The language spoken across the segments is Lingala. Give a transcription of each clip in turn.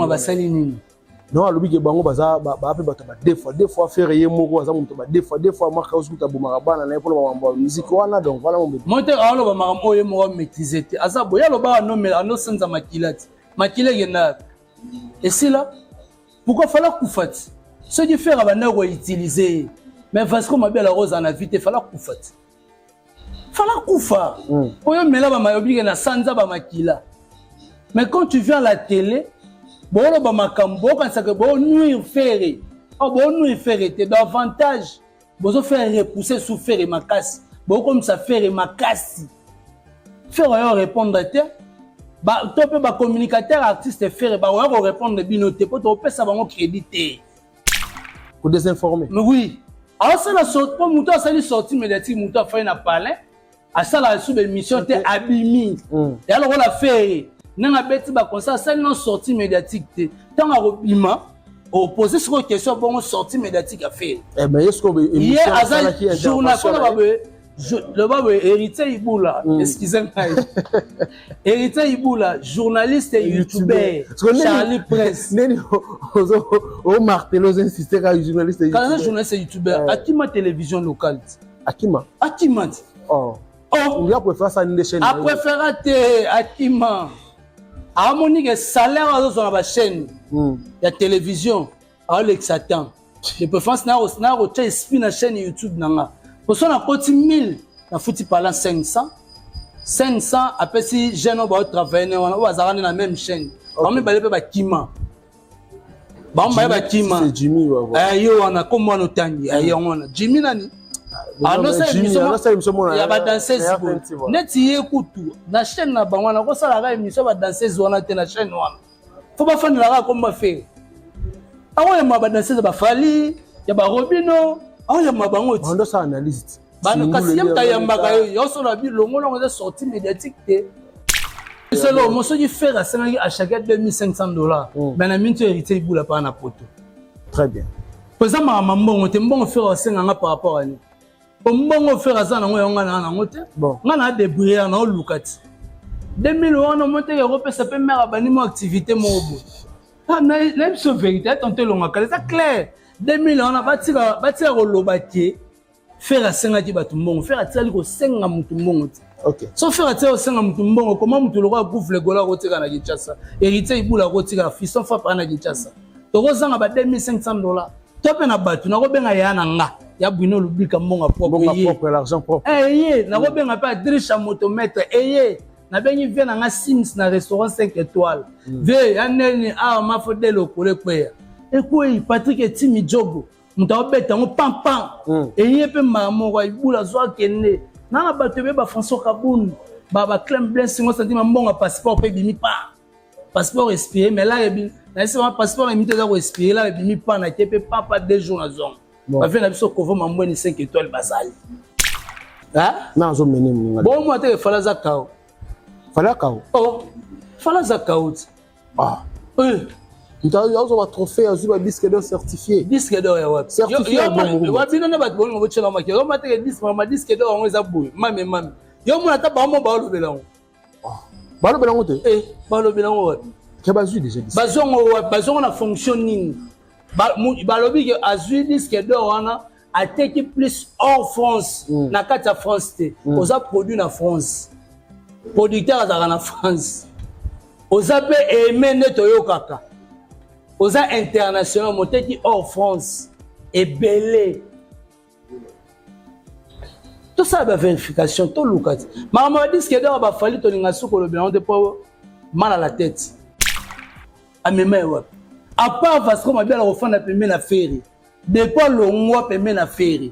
Batonga basali nini? Non, alobi ke bango baza ba mpe bato ba deux fois deux fois. Ferre ye moko aza moto ba deux fois deux fois. Mark House kuta abomaka bana na ye mpona makambo ya musique wana. Donc voilà. Mo te, aloba makambo oyo ye moko amaîtrise te. Aza boye, alobaka anomela, anosenza makila ti makila ekenda esila. Pourquoi fala kufa ti soki Ferre abandaki koutiliser ye? Mais Vasco Mabiala kozala na vie te, fala kufa ti, fala kufa. Oyo mela bamayobike na sanza bamakila. Mais quand tu viens à la télé, booloba makambo, bookanisaka bonuire Ferre. O bonuire Ferre te, davantage bozofaire repousser sous Ferre makasi, bokomisa Ferre makasi. Ferre oyo répondre te, to mpe bacommunicateur artiste Ferre bakoya korépondre bino te, mpo tokopesa bango crédit te. Kodésinformer. Mais oui, aosala mpo moto asali sortie médiatique, moto afai na palin, asalaka lisusu baémission te, abimi ya lokola Ferre ndenge abeti baconcert, asali no sortie médiatique te. Ntango akobima, opose sikoyo question bongo, sortie médiatique ya Ferre. Ye Ye aza journal baboye, loba boye, Héritier Ibula, excuse ngai, Héritier Ibula, journaliste et youtubeur Charlie Prince. Neni omarteler, ozoinsiste kaka journaliste? Kala journaliste et youtubeur akima télévision locale. Akima? Akima ti. Oh. Oh, ya préféré asali nde chaîne? Apréféra te, akima. Amoni ke salaire azozwa na bachaîne ya télévision aolekisa temps. De préférence na kotia esprit na chaîne YouTube na nga. Poso nakoti 1000, nafuti pala 500 500, apesi jeune oyo baotravaille ne wana, oyo bazalaka nde na même chaîne. Bango mibale mpe bakima, bango mibale bakima. Ye wana kombo wana otangi yango wana, Jimmy nani, anosala émission ya badanseuse boye neti ye kutu na chaîne na bango wana, kosalaka émission ya badanseuse wana te. Na chaîne wana fo bafandelaka komba Ferre, akoyamba badanseuse, bafali ya barobino, akoyamba bango ti. Analyse. Kasi ye moto ayambaka yo, yosolo bilongo longo, eza sortie médiatique te. Solo mo soki Ferre asengaki à chacun 2500 $, mais na minti Héritier Ibula paa na poto. Très bien. Po eza makambo mbongo te. Mbongo Ferre asenganga par rapport ani? Po mbongo Ferre aza nango, yango nga na nango te. Nga na débrouiller na oluka ti 2000 wana, mo teke ekopesa mpe mare abandi mo activité moko boye. Na biso vérité atonto elongaka, eza clair. 2000 wana, batika koloba ke Ferre asengaki bato mbongo. Ferre atikali kosenga motu mbongo te. So Ferre atikali kosenga motu mbongo, koma motu lokola Gouffre Gola akotika na Kinshasa, Héritier Ibula akotika, Fiston Fapa na Kinshasa, tokozanga ba 2500 $. To mpe na bato nakobenga ya na nga ya Bwino Lubika, mbongo propre. Ye eye nakobenga mpe Adrisha motomètre, eye nabengi vie na nga Sims na restaurant 5 étoiles, vie ya neni awa mafo de lokolo ekweya ekwei. Patrik Etimi Jogo, moto aobeta yango pampan, eye mpe mbala moko Ibula azwa akende na na bato ebeye, baFrançois Kabund, baclem Blessing osantima, mbongo ya passeport mpe ebimi pa passeport expiré. Mais là ebi nayesi ba passeport ebimi te, eza koexpire la, ebimi pa na ke mpe papa 2 jours na zongo. Bavie na biso kovo mambweni 5 étoiles bazali. Na azomene moninga. Bon, moi te, fala aza kao. Fala kao? Oh, fala aza kao ti. Ah. Moto azwa batrophée, azwi badisque d'or certifié. Disque d'or ya wapi? Certifié. Bino nde bato bolingo botyela maki. Yo mateke disque, mama, disque d'or yango eza boye, mame mame. Yo mona ata bango balobela yango. Balobela yango te? Eh, balobela yango wapi? Ke bazwi déjà. Bazwi yango wapi? Bazwi yango na fonction nini? Balobi ke azwi disque d'or wana, ateki plus hors France. Na kati ya France te. Oza produit na France, producteur azalaka na France, oza mpe aime nde toyokaka, oza international, moteki hors France ebele. Tosala bavérification, toluka ti makambo ya disque d'or. Bafali tolinga suki kolobela yango te, mpo mal à la tête. Amema ye wapi? À part Vasco Mabiala kofanda pembe na Ferre, depuis alongwa pembe na Ferre,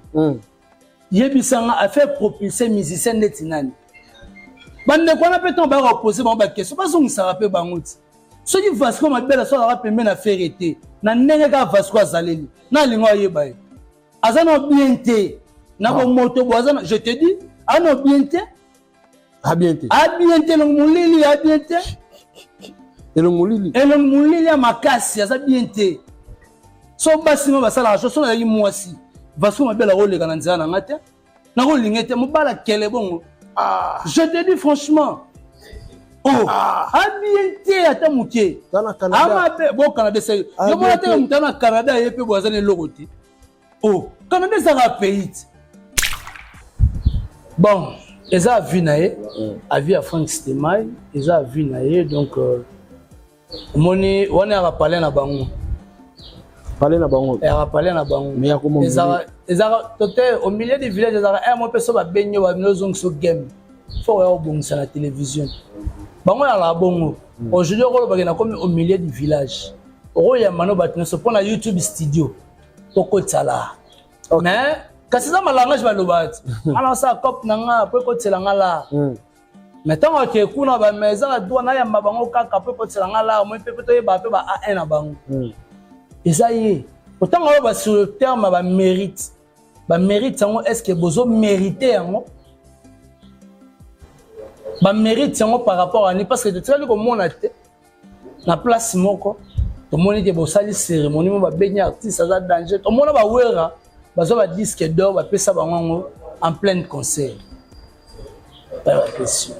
yebisanga afaire propulser musicien neti nani? Bandeko wana mpe ntango bayaka kopose bango baquestion, bazongisaka mpe bango ti soki Vasco Mabiala so azalaka pembe na Ferre te, na ndenge kaka Vasco azaleli na alingo ayeba ye, aza na bien te na bomoto bo aza. Je te dis, aza na bien te. Abien te. Abien te, elongo molili, abien te. Elongo molili. Elongo molili ya makasi, aza bien te. So basi mo basalaka so, so nazalaki mwasi Vasco Mabiala, koleka na nzela na nga te, nakolinga te mobala kele bongo. Ah. Je te dis franchement. Oh, abien te ata moke. Amabe bo Canada se. Yo mona te mutu na Canada ye pe bo aza na eloko te. Oh, Canada ezaka pays te. Bon, eza avis na ye, avis ya Frank Stemay, eza avis na ye donc omoni wana yaka palais na bango. Palais na bango. Yaka palais na bango. Mais ya komo. Ezaka ezaka tote au milieu du village ezaka un mois pe so ba benyo ba nozongisa game. Faut oya kobongisa na télévision. Bango yaka bongo. Aujourd'hui okolobaki na komi au milieu du village. Okoyamba no bato nyonso mpo na YouTube studio okotisa la. Mais kasi eza malangage balobaka ti. Nga nasala cop na nga po ekotisela nga la. Mais ntango ake kuna ba mais eza na droit nayamba bango kaka po ekotisela nga la moi mpe toyeba mpe ba A1 na bango. Eza ye. Otango oyo ba sur le terme ba mérite. Ba mérite yango est-ce que bozo mériter yango? Ba mérite yango par rapport à ni parce que totikali komona te na place moko tomoni te bosali cérémonie mo babengi artiste aza danger tomona bawera bazwa ba disque d'or bapesa bango yango en pleine concert. Pas la question.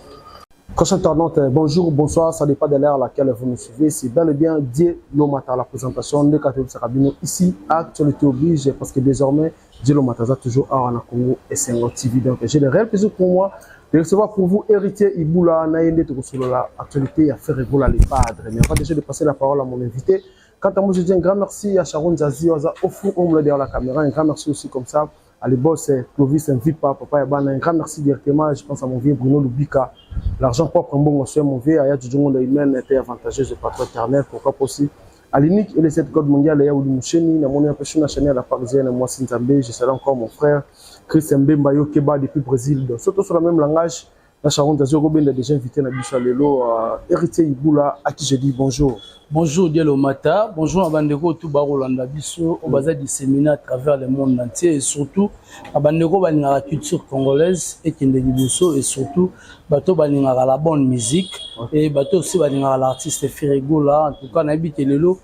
Prochain internaute, bonjour, bonsoir, ça dépend de l'heure à laquelle vous nous suivez. C'est bel et bien Dieu Lomata, la présentation de Kato Sakabino ici, actualité oblige, parce que désormais, Dieu Lomata a toujours à Congo et Sengo TV. Donc, j'ai le réel plaisir pour moi de recevoir pour vous Héritier Ibula, Naende Tokosolola, actualité à Ferre Gola les padres. Mais avant déjà de passer la parole à mon invité, quant à moi, je dis un grand merci à Sharon Zazi, Oza, au fond, homme derrière la caméra, un grand merci aussi comme ça. Allez, boss, Clovis, Mvipa, Papa Yabana, un grand merci directement. Je pense à mon vieux Bruno Lubika. L'argent propre, un bon monsieur, mon vieux, Aya Djudjungo, l'humain était avantageuse, patron éternel, pourquoi pas aussi. À l'unique et les 7 codes mondial, Aya Ouli Moucheni, na mon impression, na chaîne à la parisienne, moi, Sinzambe, je salue encore mon frère, Chris Mbemba Yokeba depuis Brésil. Donc, surtout sur le même langage, la Sharon Zazi Robin a déjà invité Nabi Lelo, Héritier Ibula, à qui je dis bonjour. Bonjour Dielo Mata, bonjour à Bandeko tout Barolanda Biso, au bazar disséminé à travers le monde entier et surtout à Bandeko balinga la culture congolaise et Kende Liboso et surtout bato balinga la bonne musique et bato aussi balinga l'artiste Ferre Gola. En tout cas nabi Lelo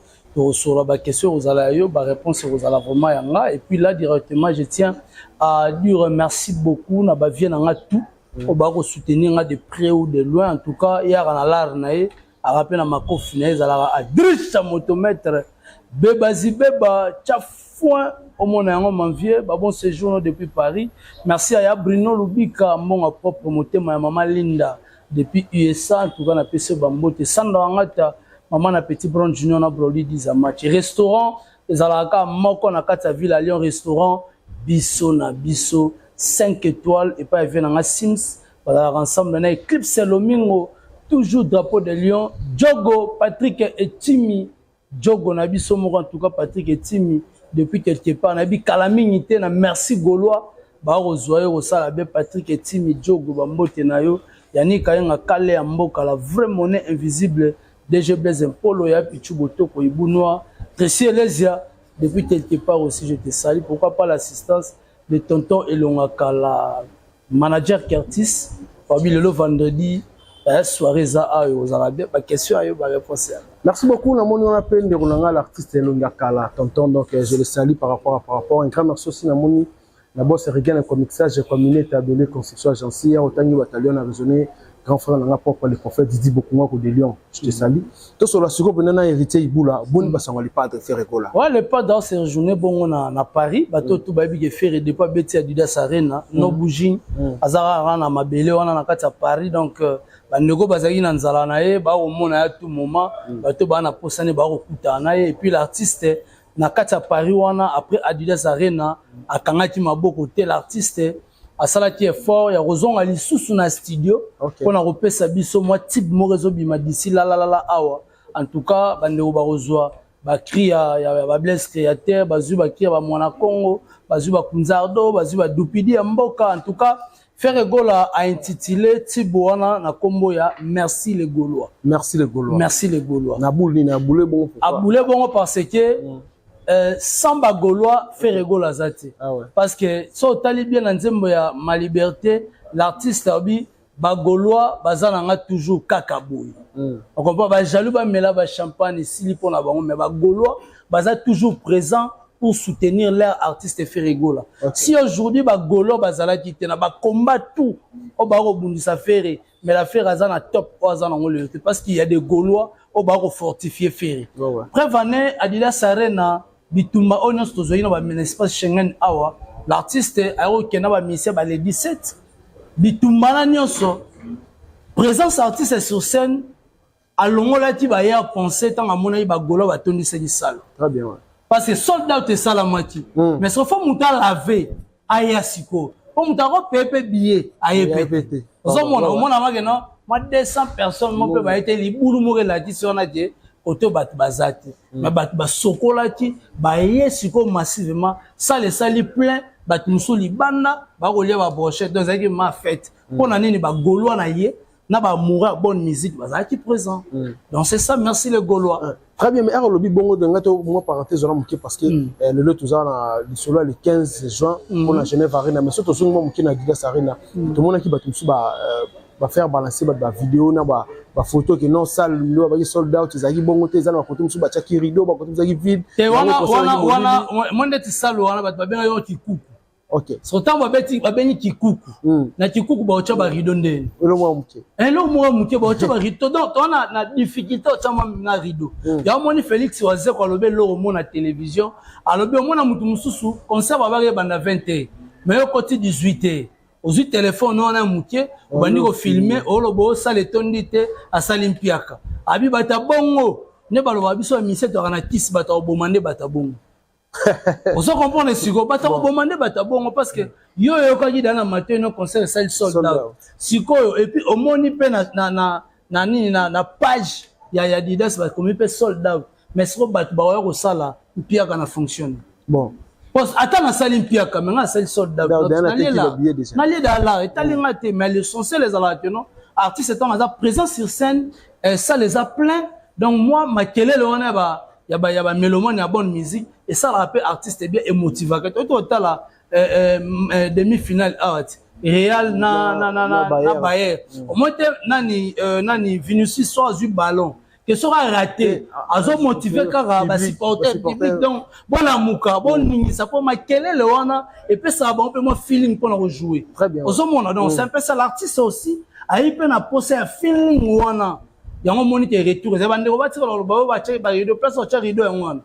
sur la question aux alayo, ba réponse aux ala vraiment yanga et puis là directement je tiens à dire merci beaucoup na ba vie na tout au ba soutenir nga de près ou de loin. En tout cas il y a na l'art na ye a rappelé na makofi na ezala a drissa motomètre bebazi beba tcha foin au monde yango mon vieux ba bon séjour depuis Paris. Merci à ya Bruno Lubika mbongo propre motema ya mama Linda depuis USA. En tout cas na PC bambote Sandra Ngata maman na petit Brown Junior na Brody Dizamachi restaurant ezalaka moko na kati ya ville à Lyon restaurant biso na biso 5 étoiles et pas vient na Sims voilà ensemble na Eclipse Lomingo toujours drapeau de Lyon Diogo Patrick et Timi Diogo na biso moko en tout cas Patrick et Timi depuis quelque part na bi kalamingi na merci Gaulois ba rozoye rosala be Patrick et Timi Diogo ba mbote na yo Yannick Kayenga kale ya mboka la vraie monnaie invisible DG Blaise Mpolo ya Pichu Botoko Ibunwa Tracy Elesia depuis quelque part aussi je te salue. Pourquoi pas l'assistance de tonton Elonga Kala manager Curtis Fabi le vendredi la soirée za ayo aux arabes ba question ayo ba réponse. Merci beaucoup na moni on appelle de Rolanga l'artiste Elonga Kala tonton donc je le salue par rapport un grand merci aussi na moni na boss Regan comixage communauté adolé construction agence autant bataillon a raisonné grand frère nanga propre le prophète Didi Bokunga de Lyon je te salue tout sur la siko benana héritier Ibula boni basango le padre Ferre Gola. Ouais le padre c'est journée bon na Paris bato tout babi ke Ferre depuis beti Adidas Arena no bougie azara na mabele wana na kati ya Paris donc bandeko bazali na nzala na ye ba komona ya tout moment bato ba na posane ba kokuta na ye et puis l'artiste na kati ya Paris wana après Adidas Arena akangaki maboko te l'artiste asalaki effort ya kozonga lisusu na studio mpona kopesa biso mwa type moko ezobima d'ici la la la awa. En tout cas bandeko bakozwa ba cri ya ba Blaise créateur bazwi ba cri ya ba mwana Congo bazwi ba Kunzardo bazwi ba Dupidi ya mboka. En tout cas Ferre Gola a intitulé Tibo wana na kombo ya Merci les Gaulois. Merci les Gaulois. Merci les Gaulois. Na boule ni na boule bon pourquoi? A boule bon parce que sans ba Gaulois Ferre Gola zati. Ah ouais. Parce que so tali bien na nzembo ya ma liberté l'artiste abi ba Gaulois bazana nga toujours kaka boy. On comprend ba jaloux ba mela ba champagne sili pona bango mais ba Gaulois baza toujours présent. Pour soutenir leur artiste Ferre Gola. Si aujourd'hui bagaulois bazalaki te na bacombat tout oyo bakobundisa Ferre, mais la Ferre aza na top oyo aza nango lelo te, parce qu'il y a des Gaulois oyo bakofortifie Ferre. Preuve ane, Adidas Arena, bitumba oyo nyonso tozwaki na ba espace Schengen awa, l'artiste ayokokenda bamusicien bale 17, bitumba na nyonso, présence artiste sur scène alongolaki baya pensé ntango amonaki bagaulois batondisaki salle. Très bien, ouais. Parce que sold out esalamaki, mais sofa moto alave aya sikoyo, mpo moto akopaye mpe billet aye pe te. Ozomona, omona make no mwa 200 personnes mo mpe baye te, libulu moko elakisi wana te kote bato baza te. Mais bato basokolaki, baye sikoyo massivement, salle esali plein, bato mosusu libanda bakolia babrochette. Donc ezalaki ma fête. Mpo na nini? Bagaulois na ye na baamoureux ya bonne musique bazalaki présent. Donc c'est ça, merci les Gaulois. Très bien, mais ere olobi bongo, de ngai to mwa parenthèse wana moke, parce que lelo toza na lisolo ya le 15 juin mpona Genève Arena. Mais so tozongi mwa moke na Adidas Arena, tomonaki bato mosusu bafaire balancer bato bavideo na bafoto ke non, salle nde babaki sold out, ezalaki bongo te. Eza na bakote mosusu batiaki rideau, bakote mosusu ezalaki vide. Te, wana mo ndeti salle wana bato babengaki yango kikuku. So ntango babeti, babengi kikuku, na kikuku baotya barideau ndeni? Eloko moko moke. Eloko moko moke, baotya barideau. Donc toza na difficulté otya mwa na rideau. Yango moni Félix Wazeko alobi eloko mo na télévision, alobi omona motu mosusu, concert babaki ebanda 20 heures, mais yo okoti 18 heures, ozwi telefone wana ya moke, obandi kofilme, oloba osala etondi te, asali mpiaka. Abi bato bongo nde balobaka biso ya mise, toyaka na kisi, bato akoboma nde bato bongo. Ozo comprendre? Sikoyo bato akoboma nde bato bongo, parce que yo oyokaki da na matoi no concert esali sold out. Sikoyo et puis omoni mpe na nini, na page ya Adidas bakomi mpe sold out, mais sikoyo bato bakoya kosala mpiaka na fonctionne. Parce ata nasali mpiaka, mais nga nasali sold out, nalie dala, etali nga te. Mais l'essentiel ezalaka te non, artiste ntango aza présent sur scène, salle eza plein. Donc moi, makelele wana ya bamélomane ya bonne musique esalaka mpe artiste bien, emotivaka. To totala demi finale awa ti Real na Bayern, omoi te nani Vinicius so azwi ballon ke soki arate, azomotive kaka basupporter public. Donc bolamuka, boningisa, mpo makelele wana epesaka bango mpe mwa feeling mpona kojouer. Ozomona? Donc c'est un peu ça, l'artiste aussi ayi mpe na posa ya feeling wana. Yango omoni te retour eza bandeko batikala koloba oyo batia barideau, place batya rideau yango wana.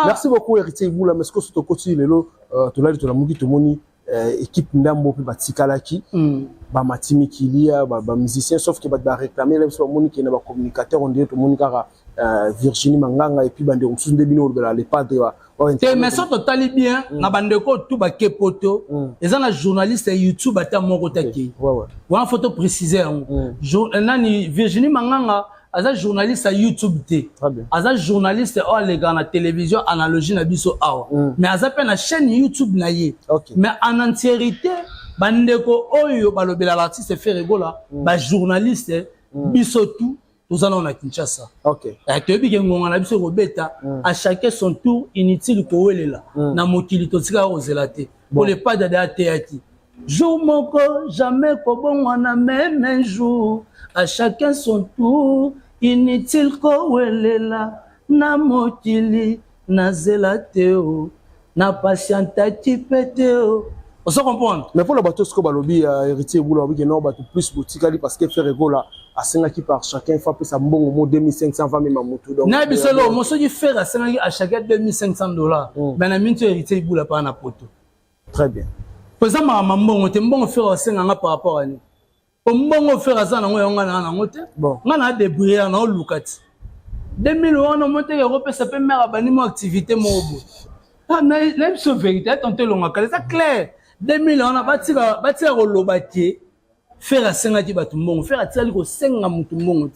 Merci beaucoup, Héritier Ibula. Mais soki tokoti lelo, tolali, tolamuki, tomoni équipe ndambo mpe batikalaki, bamati mikili ya bamusicien, sauf ke bato baréclame biso, bamoni ke na bacommunicateur ondire tomoni kaka Virginie Manganga et puis bandeko mosusu nde bino olobela le padre. Te, mais so totali bien na bandeko tu bake poto, eza na journaliste ya YouTube ata moko takei wana. Faut toprécise yango. Nani, Virginie Manganga aza journaliste ya YouTube te, aza journaliste oyo alekaka na télévision analogie na biso awa, mais aza mpe na chaîne YouTube na ye. Mais en entiérité, bandeko oyo balobelaka artiste Ferre Gola, bajournaliste, biso tu toza nao na Kinshasa. Toyebi ke ngonga na biso ekobeta, à chacun son tour, inutile kowelela. Na mokili totikaka kozela te, po le padre ateyaki jour moko jamais kobongwana, même un jour, à chacun son tour, inutile kowelela na mokili, nazela te o na patientaki mpe te o. Ozo comprendre? Mais mpona bato sikoyo balobi, Héritier Ebula, balobi ke non, bato plus botikali parce que Ferre Gola asengaki par chacun fa apesa mbongo mo 2500 va mema motu. Donc na biso eloko mo, soki Ferre asengaki à chacun 2500 $, mais na minti Héritier Ibula mpaka na poto. Très bien. Po eza makambo mbongo te. Mbongo Ferre asenganga par rapport ani? Po mbongo Ferre aza nango, yango nga na nango te. Nga na débrouillard, na oluka ti 2000 wana mo teke ekopesa mpe mare abandi mo activité moko boye. Nayebi biso vérité, atonto elongaka, eza clair. 2000 wana, batika koloba ke Ferre asengaki bato mbongo. Ferre atikali kosenga motu mbongo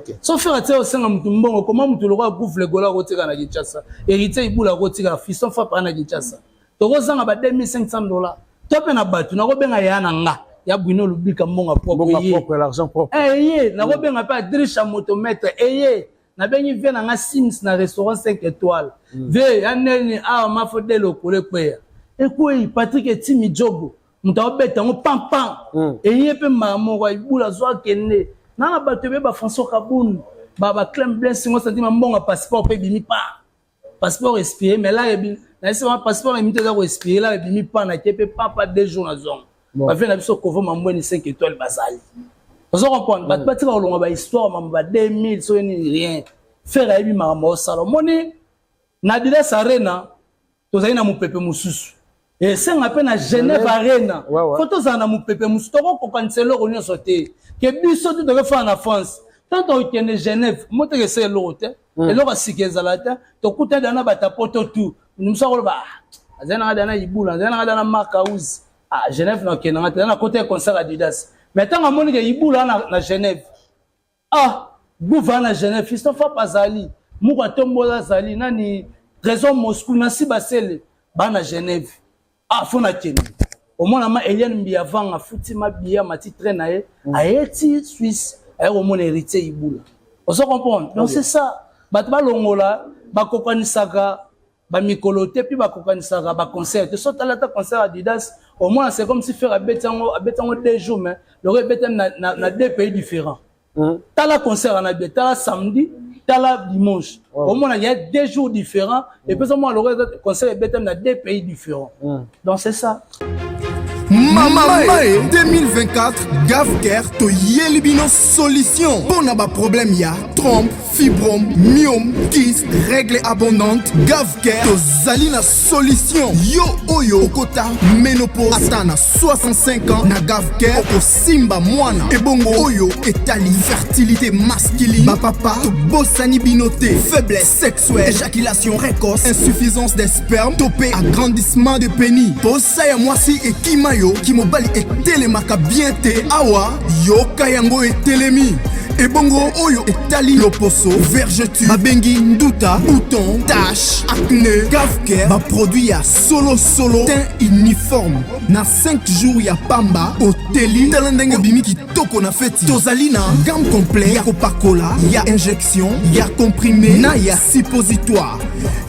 te. So Ferre atikali kosenga motu mbongo, koma motu lokola Gouffre Gola akotika na Kinshasa, Héritier Ibula akotika, Fiston Fapaka na Kinshasa, tokozanga ba 2500 $? To mpe na bato nakobenga ya na nga ya Bwino Lubika, mbongo propre ye. Eye nakobenga mpe adrisha motomètre, eye nabengi vie na nga Sims na restaurant 5 étoiles, vie ya neni awa mafo de lokolo ekweya ekwei, Patrik Etimi Jogo, moto aobeta yango pampan, eye mpe mbala moko Ibula azwa akende na bato ebe, baFrançois Kabunu, baclem Blessing, osantima mbongo ya passeport mpe ebimi pa. Passeport expiré, mais là ebi nayesi wana passeport emi te, eza koexpire la, ebimi pa na ke mpe papa 2 jours na zongo. Bavie na biso kovo mambweni 5 étoiles bazali, ozo comprendre. Bato batika kolonga bahistoire mambo ba 2000 soki nini, rien. Ferre ayebi makambo osala. Omoni na Adidas Arena tozali na mopepe mosusu, esenga mpe na Genève Arena fo tozala na mopepe mosusu. Tokokokanisa eloko nyonso te ke biso te tokefana na France. Tant tokende Genève, moteke esa eloko te, eloko ya sika ezala te. Tokutani da na bato ya poto tu mosu akoloba: "Azali nanga da na Ibula, azali nanga da na Mark House. Ah, Genève nakendanga te, na kota ya concert Adidas." Mais ntango amoni ke Ibula na Genève, ah, Gouva na Genève, Fiston Fap azali moko, atombola azali nani, Trésor Moscou, Nasi Basele baa na Genève, ah, fo nakende. Omona ma Eliane Mbiavanga afuti mabia mati train na ye, ayeti Suisse, aye komona Héritier Ibula, ozo comprendre. Donc c'est ça, bato balongola bakokanisaka bamikolo te, mpe bakokanisaka baconcert te. So tala ata concert Adidas, omona c'est comme si Ferre abeti yango, abeti yango 2 jours, mais loko ebeti na deux pays différents. Tala concert wana bien, tala samedi, tala dimanche, omona il y a 2 jours différents et puis omona loko concert ebetami na deux pays différents. Donc c'est ça. Mama e 2024, Gavker toyeli bino solution mpo na baproblème ya trompe, fibrome, myome, kyste, règle abondante. Gavker tozali na solution. Yo oyo okota ménopause ata na 65 ans, na Gavker okosimba mwana. Ebongo oyo etali fertilité masculine, bapapa tobosani bino te. Faiblesse sexuelle, éjaculation précoce, insuffisance des sperme to mpe agrandissement de pénis, posa ya mwasi ekima yo, kimobali etelemaka bien te, awa yoka yango etelemi. Ebongo oyo etali loposo, vergeture babengi nduta, bouton, tache, acné, Gavker baproduit ya solosolo, teint uniforme na 5 jours ya pamba oteli. Tala ndenge obimi kitoko na feti. Tozali na gamme complet ya kopakola, ya injection, ya comprimé na ya suppositoire.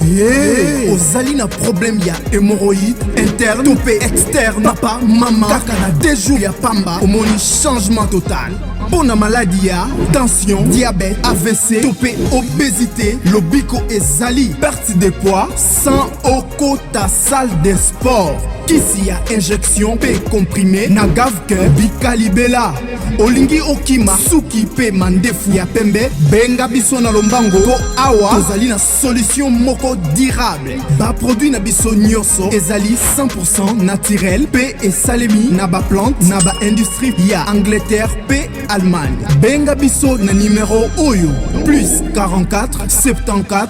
Hey, ozali na problème ya hémorroïde interne to mpe externe, papa, mama, kaka na 2 jours ya pamba omoni changement total. Mpo na maladi ya tension, diabète, AVC to mpe obésité, lobiko ezali. Perte de poids sans okota salle de sport, kisi ya injection mpe comprimé na Gavker bikalibela. Olingi okima suki mpe mandefu ya pembe, benga biso na lombango to awa tozali na solution moko durable. Baproduit na biso nyonso ezali 100 naturel mpe esalemi na baplante na baindustrie ya Angleterre mpe Allemagne. Benga biso na nimero oyo: plus 44 74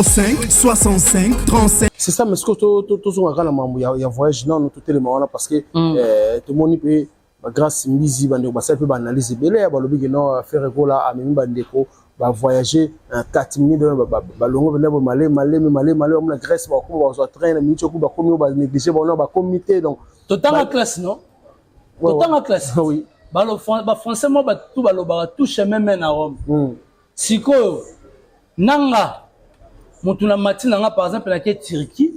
05 65 35. C'est ça, mais ce que tozongaka na mambo ya voyage nano, totelema wana parce que tomoni mpe bagrâce Mbizi, bandeko basali mpe baanalyse ebele, balobi ke non, Ferre Gola amemi bandeko bavoyage na 4 minutes, balongo mpena bo malemi malemi malemi malemi, bamona Grèce, bakoma bazwa train na minute oku bakomi oyo banéglige bango, bakomi te. Donc totanga classe, non? Totanga classe. Oui. Bafrançais mo batu balobaka: "Tout chemin mène à Rome." Sikoyo nanga motu na mati na nga, par exemple nake Turquie,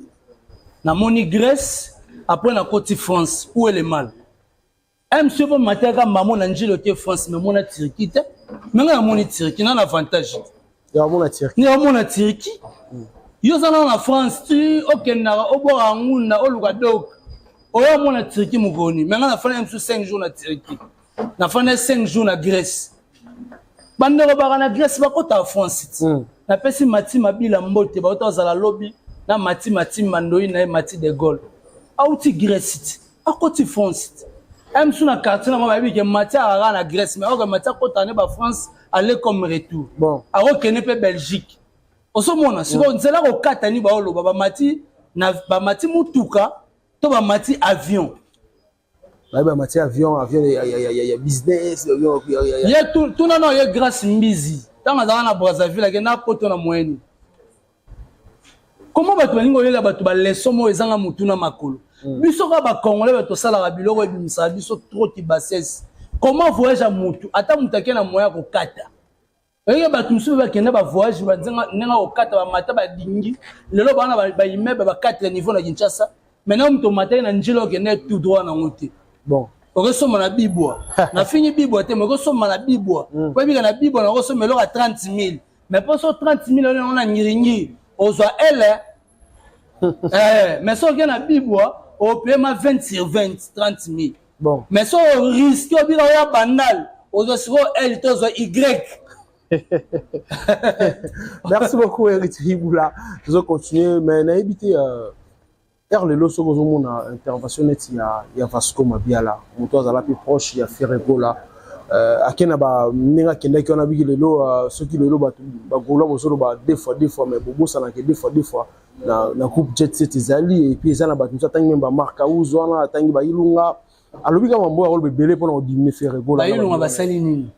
namoni Grèce, après nakoti France, où est le mal? Mc mpo matiaka mamo na njilo te France, mais mona Turquie te. Me nga namoni Turquie na na avantage. Yamona Turquie. Ni omona Turquie, yo oza nano na France ti okendaka obwaka ngunda oluka dok oyo omona Turquie mokoni. Me nga nafandi mosusu 5 jours na Turquie, nafandi 5 jours na Grèce. Bandeko baka na Grèce bakota France ti. Napesi Mati Mabila mbote, bauta kozala lobi na Mati Mati Mandoi na ye Mati de Gaulle, auti Grèce ti akoti France ti. Mosusu na quartier nango bayebi ke Mati akaka na Grèce, mais oke Mati akota ne bafrance aller comme retour. Bon. Akokende mpe Belgique. Ozomona sikoyo nzela kokata ni baoloba bamati na bamati mutuka to bamati avion. Bayebi bamati avion, avion ya business, avion ye tuna na ye Grâce Mbizi, ntango azalaka na Brazzaville, akenda poto na moyeni. Komo bato balingi koyela bato baleson moko ezanga motu na makolo. Biso kaka bacongolais, bato tosalaka biloko ebimisaka biso trop kibassesse. Comment voyage ya motu, ata motu ake na moyen ya kokata, oyeke bato mosusu mpe bakende bavoyage ndenge kokata, bamata badingi lelo bana baimmeuble ba 4 niveau na Kinshasa. Maintenant moto omataki na njila, okende tout droit nango te. Bon. Okosomba na bibwa, nafingi bibwa te, mais okosomba na bibwa po ebika na bibwa, nakosomba eloko ya 30 000, mais mpo so 30 000 oyo yango na ngiringiri. Ozwa L. Mais soki oke na Bibwa, opema 20 sur 20, 30 000. Bon. Mais soki orisque, obika oya Bandal, ozwa sikoyo L to ozwa Y. Merci beaucoup, Héritier Ibula. Tozo continuer, mais nayebi te heure lelo soki ozomona intervention neti ya Vasco Mabiala, moto azala mpe proche ya Ferre Gola, ake na ba ndenge akendaki wana, biki lelo soki lelo bato bagola bozoloba deux fois deux fois, mais bobosanaka deux fois deux fois na groupe Jet Set ezali. Et puis eza na bato mosusu, atangi même bamark House wana, atangi bailunga, alobi kaka mambo akoloba ebele mpona kodiminuer Ferre Gola. Bayilunga basali nini?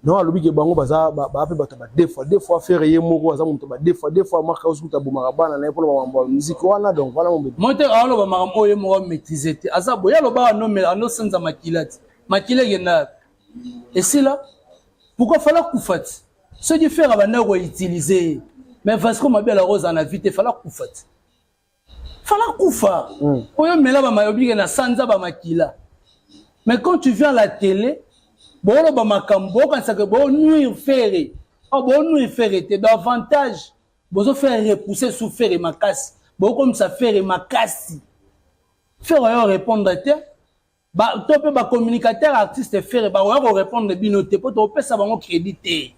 Non, alobi ke bango baza baa mpe bato ba deux fois deux fois. Ferre ye moko aza moto ba deux fois deux fois. Mark House kuta abomaka bana na ye mpona bamambo ya musique wana. Donc voilà. Mo te aloba makambo oyo ye moko amaîtrise te. Aza boye, alobaka anomela, anosenza makila ti makila ekenda esila. Pourquoi fala kufa ti soki Ferre abandaki koutiliser ye? Mais Vasco Mabiala kozala na vie te, fala kufa ti fala kufa. Oyo mela bamayobike na sanza bamakila. Mais quand tu viens à la télé, booloba makambo, bookanisaka bonuire Ferre. O bonuire Ferre te, davantage bozofaire repousser sous Ferre makasi, bokomisa Ferre makasi. Ferre oyo répondre te, to mpe bacommunicateur artiste Ferre bakoya korépondre bino te, mpo topesa bango crédit te.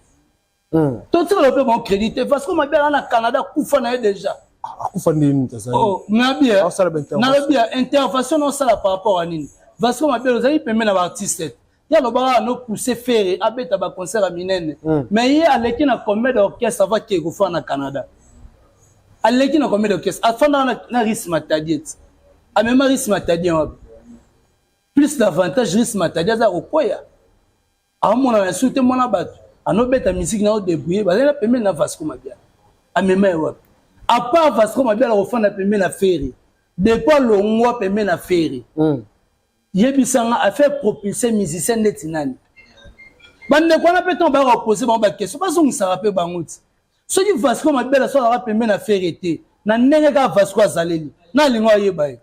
Totikala mpe bango crédit te. Parce que Mabiala na Canada, kufa na ye déjà. Akufa ndeni? Oh, nalobi ya intervention naosala par rapport à nini? Vasco Mabiala ozali pembe na baartiste, ye alobaka anopousse Ferre abeta baconcert ya minene. Mais ye aleki na combien d'orchestre avant ke kofanda na Canada? Aleki na combien d'orchestre? Afandaka na Ris Matadi eti amema Ris Matadi wapi? Plus d'avantage, Ris Matadi aza kokwea, aomonana na te. Mwana bato anobeta musique na odébrouille, bazali na pembeni na Vasco Mabiala, amema ye wapi? À part Vasco Mabiala kofanda pembeni na Ferre, depuis alongwa pembeni na Ferre, yebisanga afaire propulser musicien neti nani? Bandeko wana mpe ntango bayaka kopose bango baquestion, bazongisaka mpe bango ti soki Vasco Mabiala so azalaka pembeni na Ferre te, na ndenge kaka Vasco azaleli na alingo ayeba ye,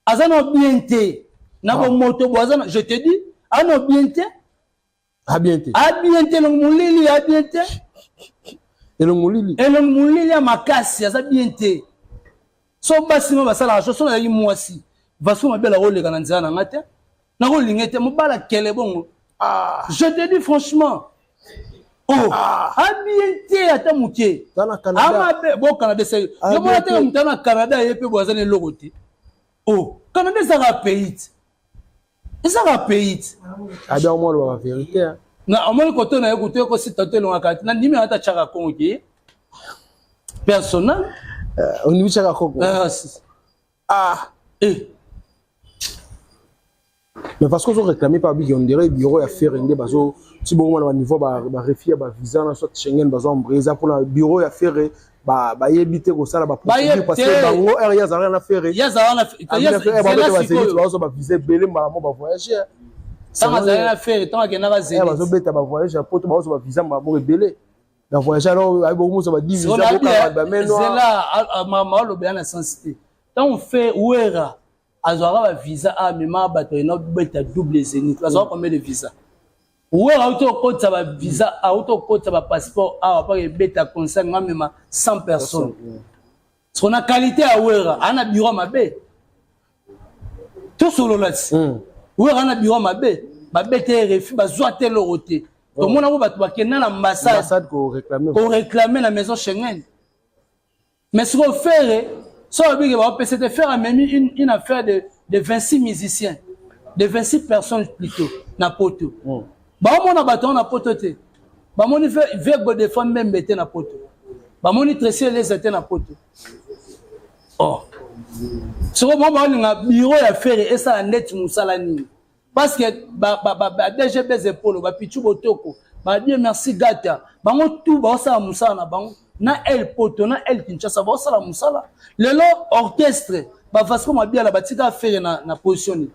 aza na bien te na bomoto bo aza. Je te dis, aza na bien te. Abien te. Abien te, elongi molili, abien te. Elongi molili. Elongi molili ya makasi, aza bien te. So basi mo basalaka so, so nazalaki mwasi Vasco Mabiala, koleka na nzela na nga te, nakolinga te mobala kele bongo. Ah. Je te dis franchement, oh, abien te ata moke. Amabe bo Canada se yo mona te. Moto na Canada ye mpe bo aza na eloko te. Oh, Canada ezaka pays te, ezaka pays te. Abi omona ba vérité. Na omoni koto na ye kutu ekosita to elongaka te. Na ndimi ata tiaka Kongo ke personnel. Ondimi tiaka Kongo? Ah, eh. Mais parce que ozo réclamer par biki, on dirait bureau ya Ferre nde bazo ti bongo na niveau ba refus ya ba visa na soit Schengen, bazo embrayer eza mpona bureau ya Ferre, bayebi te kosala baprocédure, parce que bango ere ye azalaka na Ferre. Ye azalaka. Bazwa bavisa ebele mbala mo, bavoyage. Ntango azalaki na Ferre, ntango akendaka Zénith. Bazobeta bavoyage ya poto, bazwa bavisa mbala moko ebele na voyage. Alors ayi bokomozwa ba 10 visa, bokanga bamenoa. Zela, mama olobela na sens te. Ntango fe Wera azwaka bavisa, amema bato ena obeta double Zénith, bazwaka combien de visa? Wera auti okotisa bavisa, auti okotisa bapasseport awa mpaka ebeta concert nga amema 100 personnes. Siko na qualité ya Wera, aa na bureau mabe, tosolola ti Wera na bureau mabe, babete refus, bazwa te eloko te. Tomonako bato bakenda na ambassade koréclame na maison Schengen. Mais sikoyo Ferre, so babiki baopesa te. Ferre amemi une affaire de 26 musiciens, de 26 personnes plutôt, na poto. Baomona bato yango na poto te. Bamoni ve Godefroid Mbembe te na poto, bamoni Tracy Eleza te na poto. Oh, sikoyo bango baolinga bureau ya Ferre esala ndeti mosala nini? Parce que ba DG Bezepolo, bapichu botoko, badie merci gata, bango tout baosala mosala na bango na el poto na el Kinshasa, baosala mosala. Lelo orchestre baVasco Mabiala batika Ferre na position nini?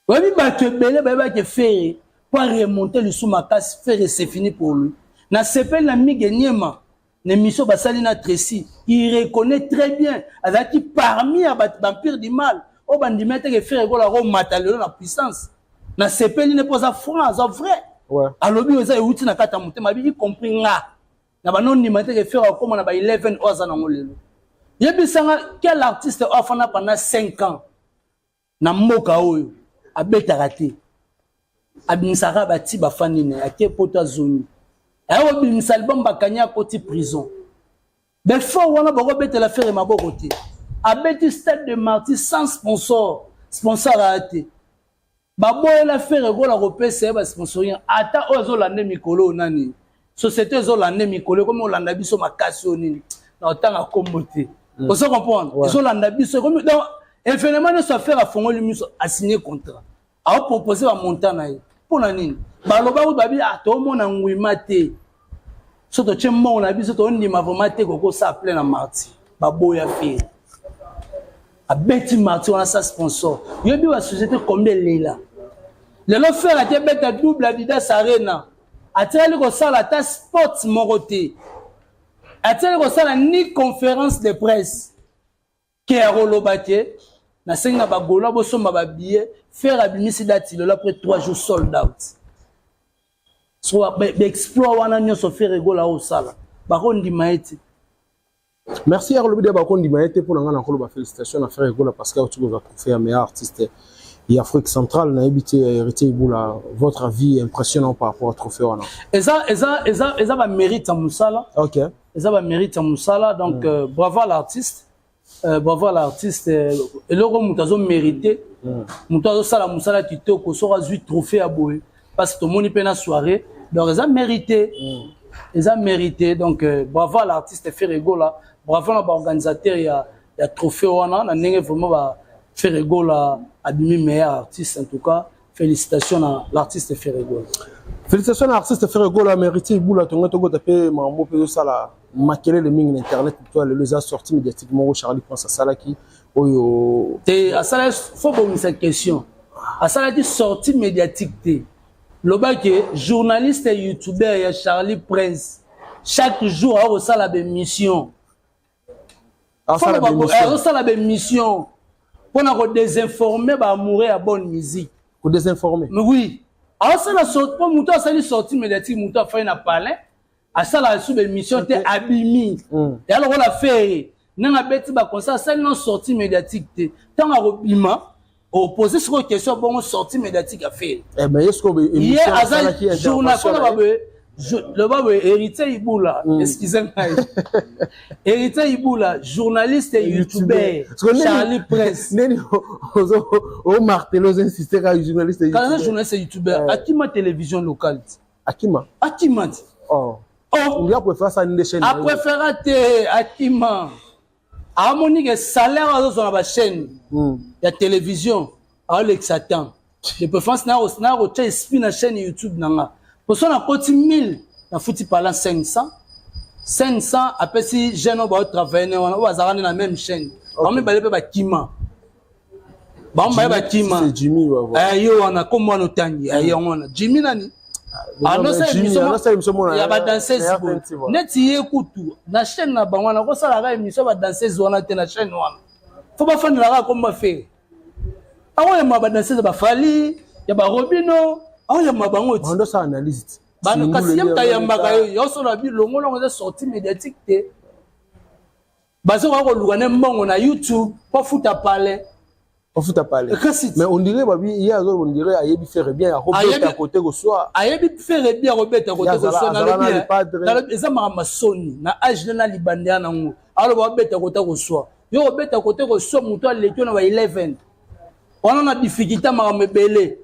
Oyebi bato ebele bayebaki Ferre po aremonte lisu makasi. Ferre, c'est fini pour lui. Nasepeli na Mige Niema na émission basali na Tracy, il reconnaît très bien, azalaki parmi ya bato baempire du mal oyo bandimi eteke Ferre Gola komata lelo na puissance. Nasepeli ne mpo aza franc, aza vrai. Alobi oyo eza euti na kati ya motema, abi y compris nga. Na bando ndima te ke Ferre akóma na ba 11 oyo aza nango lelo. Yebisanga quel artiste oyo afanda pendant 5 ans na mboka oyo, abetaka te, abimisaka bati, bafandi na ye, ake poto, azongi, aye kobimisa album, bakangi, akoti prison. Befort wana bakobetela Ferre maboko te. Abeti Stade de Martyr sans sponsor, sponsor aya te. Baboyela Ferre Gola kopesa ye basponsoring. Ata oyo azolanda mikolo oyo nani, société ezolanda mikolo, ekomi kolanda biso makasi oyo nini, na otanga nkombo te. Ozo comprendre? Ezolanda biso, ekomi donc événement nyonso affaire, afongoli miso, asigne contrat, aopropose bamontant na ye. Mpo na nini baloba kutu babi ah, toomona ngwima te, so totie mbongo na biso, tondima vraiment te kokosala plein na Martyr. Baboya Ferre, abeti Martyr wana sa sponsor. Yoyebi basociété combien elela lelo? Ferre ate beta double Adidas Arena, atikali kosala ata sport moko te, atikali kosala ni conférence de presse ke ya koloba te: nasengi na bagaulois bosomba babillet. Ferre abimisi date lelo, après 3 jours sold out. So baexploit wana nyonso Ferre Gola osala, bakondima ye te. Merci ya kolobi de bakondima ye te. Mpo na ngai, nakoloba félicitation na Ferre Gola, parce que auti kozwa trophée ya meilleur artiste ya Afrique centrale. Nayebi te, Héritier Ibula, votre avis impressionnant par rapport à trophée wana? Eza bamérite ya mosala. Eza bamérite ya mosala, donc bravo à l'artiste, bravo à l'artiste. Eloko moto azomérite, moto azosala mosala kitoko, soki azwi trophée ya boye, parce que tomoni mpe na soirée, donc eza mérité, eza mérité. Donc bravo à l'artiste Ferre Gola, bravo na baorganisateur ya trophée wana, na ndenge vraiment ba Ferre Gola abimi meilleur artiste. En tout cas, félicitations na l'artiste Ferre Gola. Félicitations na artiste Ferre Gola. Mérité Ibula, tongo tokota mpe makambo mpe ezosala makelele mingi na internet to lelo, eza sortie médiatique moko Charlie Prince asalaki oyo. Te, asalaki, faut bongisa question, asalaki sortie médiatique te. Lobaki journaliste youtubeur ya Charlie Prince, chaque jour akosala bémission. Azosala bémission mpona kodésinformer baamoureux ya bonne musique. Kodésinformer? Oui, aosala mpo moto asali sortie médiatique, moto afai na palin, asalaka su bémission te, abimi ya lokola Ferre ndenge abeti baconcert, asali no sortie médiatique te. Ntango akobima, opose sikoyo question bongo, sortie médiatique ya Ferre. Ye aza journal mpona baboye, loba boye: Héritier Ibula, excuse ngai, Héritier Ibula, journaliste youtubeur Charlie Prince. Neni omartele, ozoinsiste kaka journaliste? Kala journaliste youtubeur akima télévision locale. Akima? Akima ti. Oh, oh. Apréféré asala nde chaîne? Apréféra te, akima. Amoni ke salaire azozwa na bachaîne ya télévision aolekisa temps. De préférence na kotia esprit na chaîne YouTube na nga, poso nakoti 1000, nafuti pala 500, 500 apesi jeune oyo baotravaille ne wana, oyo bazalaka nde na même chaîne. Bango mibale mpe bakima, bango mibale bakima. Yo wana kombo wana otangi yango wana, Jimmy nani, ya badanseuse boye neti ye kutu na chaîne na bango wana, kosalaka émission ya badanseuse wana te. Na chaîne wana fo bafandelaka komba Ferre, akoyamba badanseuse, bafali ya barobino, akoyamba bango ti. Kasi ye moto ayambaka yo, yosola bilongolongo, eza sortie médiatique te. Bazokoka koluka ne mbongo na YouTube mpo futa pale. Ofuta pale. Kasi Mais on dirait babi ye azo, on dirait ayebi Ferre bien, akobeta kote koswa. Ayebi Ferre bien, akobeta kote koswa. Nalobi eza makambo soni na age na libanda ya nango, aloba abeta kote koswa. Yo kobeta kote koswa, moto aleki yo na ba 11 wana na difficulté, makambo ebele.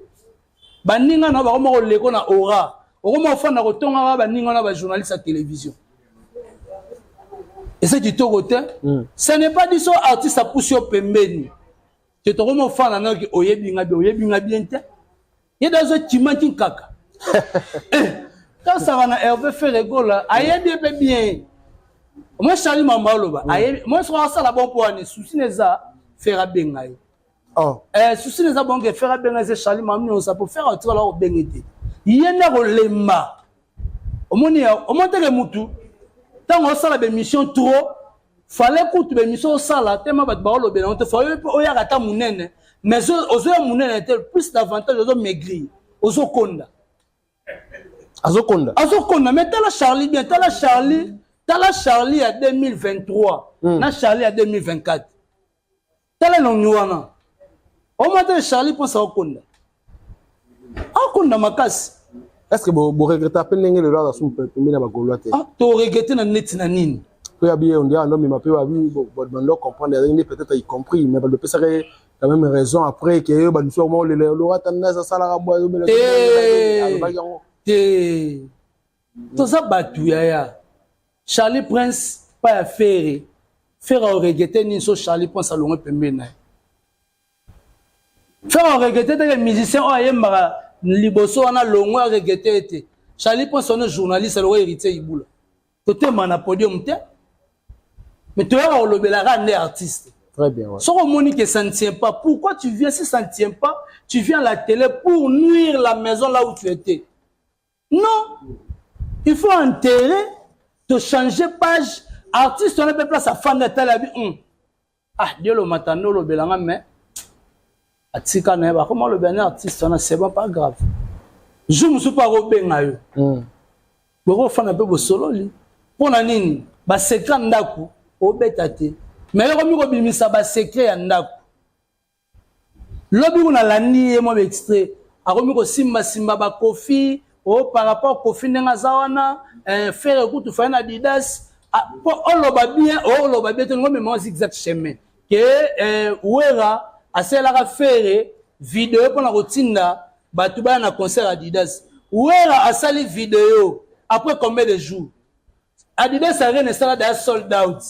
Baninga na bakoma koleko na aura, okoma kofanda kotongaka baninga na bajournaliste ya télévision, eza kitoko te. Ce n'est pas dit so artiste apusi yo pembeni te, tokoma ofanda noki oyebi nga bien, oyebi nga bien te. Ye da azokimaki kaka tasaka na Hervé. Ferre Gola ayebi ye mpe bien. Moi Charlie mamba oloba ayebi moi soko asala bon mpo wani susi na eza Ferre abenga ye. Oh. Susi na eza bonke Ferre abenga eza Charlie mamba nyonso po Ferre atikala kobenge te. Ye nde akolemba. Omoni, omoni teke mutu ntango osala bémission trop, fallait kutu bémission osala tema bato baolobela yango te. Fallait oyaka ata monene, mais ozoya monene te, plus davantage ozo maigrir, ozokonda. Azokonda. Azokonda, mais tala Charlie bien, tala Charlie, tala Charlie ya 2023 na Charlie ya 2024. Tala elongi wana, omona te Charlie mposa aokonda, aokonda makasi. Est ce que boregretter mpe ndenge lelo aza su pembeni na bagaulois te? Ah, toregretter na neti na nini? Mpo ya biye ondia ando mema mpe babi bando comprendre azali nde peut-être y compris, mais bando pesaka ye quand même raison après ke yo balusu yango olela Laurent Tendance asalaka boye, azobela, alobaki yango. Te, toza bato yaya. Charlie Prince pa ya Ferre, Ferre aoregretter nini so Charlie Prince alongwe pembeni na ye? Ferre aoregretter teke musicien oyo ayembaka liboso wana longwe, aregretter ete Charlie Prince wana journaliste alongwe. Héritier Ibula, totema na podium te, mais toyaka kolobelaka nde artiste. Très bien, ouais. Soki omoni que ça ne tient pas, pourquoi tu viens? Si ça ne tient pas, tu viens à la télé pour nuire la maison là où tu étais? Non, il faut enterrer, te changer page. Artiste wana mpe place afanda, atala abi ah, Dieu lomata nde olobelanga, mais atika na ye, bakoma olobela ne artiste wana, c'est bon, pas grave. Jour mosusu mpo akobenga yo, bokofanda mpe bosololi. Mpo na nini basecret ndako obeta te? Mais yokomi kobimisa basecret ya ndako. Lobi kuna alandi ye mwa baextrait, akomi kosimbasimba bakofi o par rapport Kofi ndenge aza wana, Ferre kutu faye na Adidas. Mpo oloba bien, oloba bien te, ngo mema zigzag chemin ke Wera asalelaka Ferre video mpona kotinda bato baya na concert Adidas. Wera asali video après combien de jours? Adidas Arena esala daya sold out.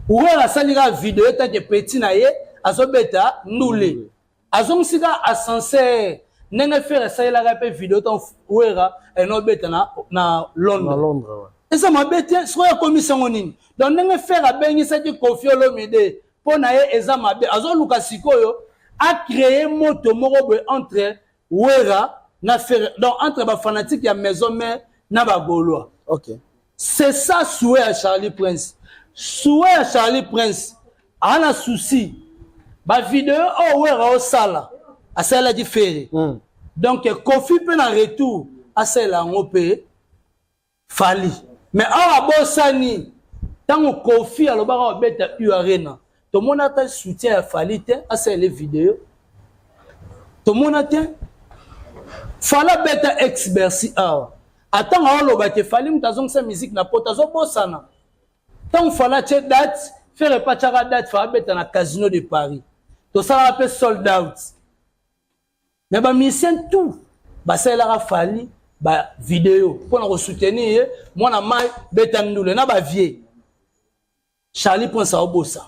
Wera asali kaka video tanke petit na ye azobeta ndule, azongisi kaka ascenseur ndenge Ferre asalelaka mpe video ntango Wera enobeta na Londres. Na Londres, ouais. Eza mabe te. Sikoyo akomisi yango nini? Donc ndenge Ferre abengisaki Kofi Olomide, mpo na ye eza mabe. Azoluka sikoyo acréer moto moko boye entre Wera na Ferre, donc entre bafanatique ya Maison Mère na bagaulois. C'est ça souhait ya Charlie Prince. Souhait ya Charlie Prince, aza na souci bavideo oyo Wera osala, asalelaki Ferre. Donc Kofi mpe na retour asalela yango mpe Fally. Mais awa abosani ntango Kofi alobaka babeta U Arena, tomona ata soutien ya Fally te asalele video, tomona te. Fally abeta ex Bercy awa, atango aoloba te Fally moto azongisa musique na poto. Azobosana ntango Fally atie date, Ferre epa atiaka date, Fally abeta na Casino de Paris, tosalaka mpe sold out. Mais bamusicien tout basalelaka Fally bavideo mpona kosoutenir ye, mwana mai beta ndule na bavie. Charlie Prince aobosana.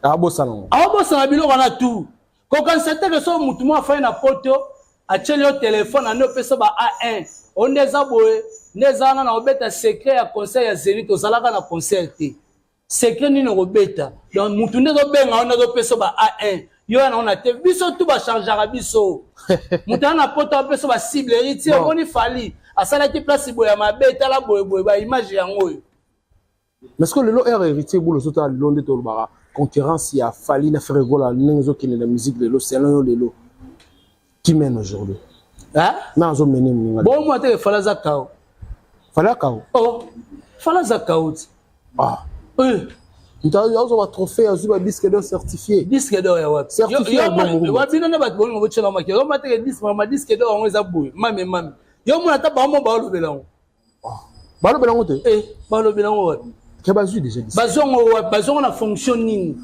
Abosana ngo. Aobosana biloko wana tu. Kokanisa te ke so motu moko afai na poto atieli yo telefone ande opesa ba A1 o nde eza boye, nde eza wana na kobeta secret ya concert ya Zénith. Ozalaka na concert te, secret nini okobeta? Donc mutu nde ezobenga yo, nde azopesa ba A1 yo ya nango na te. Biso tu bachargeaka biso, moto aya na poto apesa bacible. Héritier, omoni Fally asalaki place boye ya mabe, tala boyeboye, baimage yango oyo. Mais ce que lelo ere Héritier Bula ozotala lelo nde tolobaka concurrence ya Fally na Ferre Gola ndenge ezokende na musique lelo, selon yo lelo, qui mène aujourd'hui? Na azomene moninga. Bomwa te, Fally aza kao. Fally akao. Oh, Fally aza kao ti. Ah. Moto azwa batrophée, azwi badisque d'or certifié. Disque d'or ya wapi? Certifié ya bongo. Wa bino nde bato bolingo botyela maki. Yo mateke disque, mama, disque d'or yango eza boye, mame mame. Yo mona ata bango baolobela yango. Balobela yango te. Eh, balobela yango wapi? Ke bazwi déjà disque. Bazongo wapi? Bazongo na fonction nini?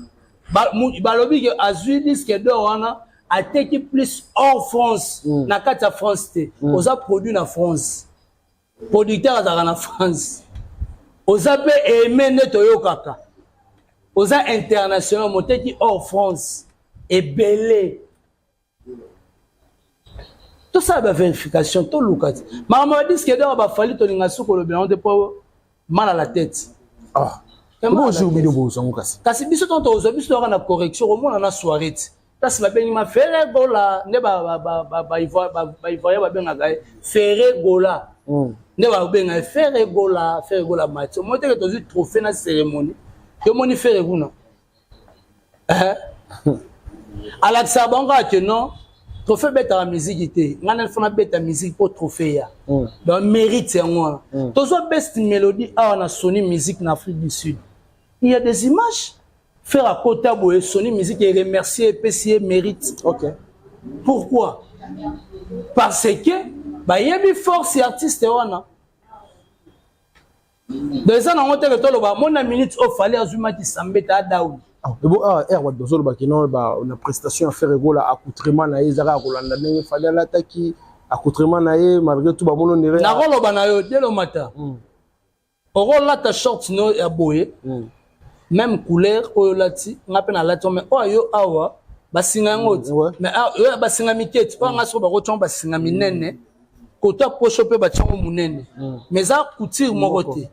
Balobi ke azwi disque d'or wana, ateki plus hors France. Na kati ya France te. Oza produit na France, producteur azalaka na France, oza mpe aime nde toyokaka, oza international, moteki hors France ebele. Tosala bavérification, toluka te makambo ya disque d'or. Bafally tolinga suki olobela yango te mpo mal à la tête. Ah. Bonjour bino, bozwango kasi. Kasi biso ntango tozwa, biso toyaka na correction, komona na soirée ti place babengi ma Ferre Gola nde baivoirien babengaka ye Ferre Gola, nde babenga ye Ferre Gola. Ferre Gola mati, omoni teke tozwi trophée na cérémonie, yomoni Ferre kuna alakisaka bango kaka ke non. Trophée ebetaka miziki te. Ngai nani fona beta miziki mpo trophée ya. Donc mérite yango wana. Tozwa best mélodie awa na Sony Music na Afrique du Sud. Il y a des images. Faire akota boye, Sony Music e remercier, epesi ye mérite. Pourquoi? Parce que bayebi force ya artiste wana. Donc eza nango teke toloba mona minute oyo Fally azwi maki sambeta adauli. Ebo awa air bato bazolobaki no na prestation ya Ferre Gola, accoutrement na ye eza kaka kolanda ndenge Fally alataki accoutrement na ye. Malgré tout bamono ndere. Nakoloba na yo, Delomata, okolata short no ya boye, même couleur oyo olati, nga mpe nalati, mais oyo yo awa basinga yango ti, mais oyo basinga mike ti, oyo nga soko bakotiango basinga minene, kota poche mpe batiango monene, mais eza couture moko te,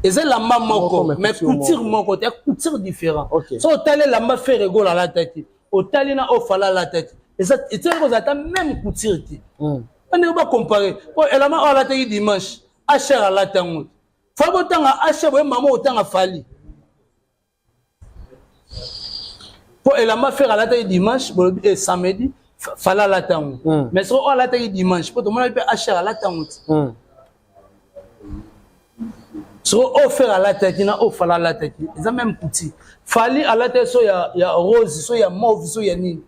eza elamba moko, mais couture moko te, couture différent. So otali elamba Ferre Gola alataki, otali na oyo Fally alataki, etali kozala ata même couture te. Bandeko bacompare po elamba oyo alataki dimanche, hr alata yango. Fally botanga hr boye, mama otanga Fally mpo elamba Ferre alataki dimanche, bolobi e samedi Fally alata yango, mais soki oyo alataki dimanche, mpo tomonaki mpe hr alata yango ti, soki oyo Ferre alataki na oyo Fally alataki eza même couture. Fally alataki so ya rose, so ya mauve, so ya nini,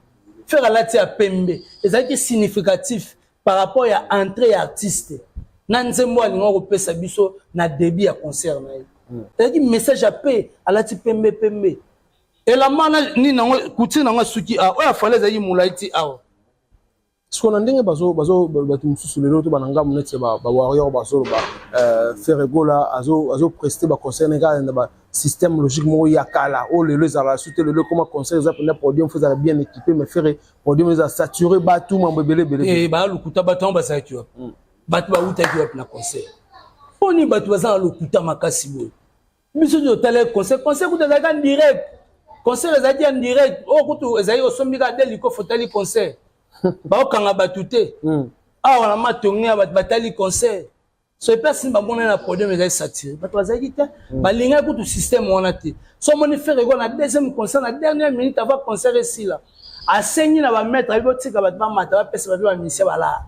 Ferre alati ya pembe. Ezalaki significatif par rapport ya entrée ya artiste na nzembo alinga kopesa biso na début ya concert na ye. Ezalaki message ya pe alati pembe pembe. Elamba na nini nango, couture nango asuki awa, oyo a Fally ezalaki molai ti awa. Siko na ndenge bazo bato mosusu lelo to bana ngambo neti bawarrior bazoloba, Ferre Gola azopreste baconcert ne kaka na basystème logique moko ya kala oyo lelo ezalaka su te. Lelo ekoma concert eza mpenza podium, faut ezala bien équipé, mais Ferre podium eza saturé, bato mambo ebele ebele. Balukuta. Bato yango bazalaki wapi? Bato bautaki wapi na concert? Mponi bato baza na lokuta makasi boye? Biso totala concert, concert kutu ezalaki en direct, concert ezalaki en direct. Oyo kutu ezalaki osombi kaka de likofi, otali concert, baokanga bato te. Awa na Matonge ya bato batali concert, so epesi bamona na podium ezali saturé, bato bazalaki te. Balingaki kutu système wana te. So omoni Ferre Gola na deuxième concert, na dernière minute avant concert esila, asengi na bamaître abi botika bato bamata, bapesa bato bamusicien balaa.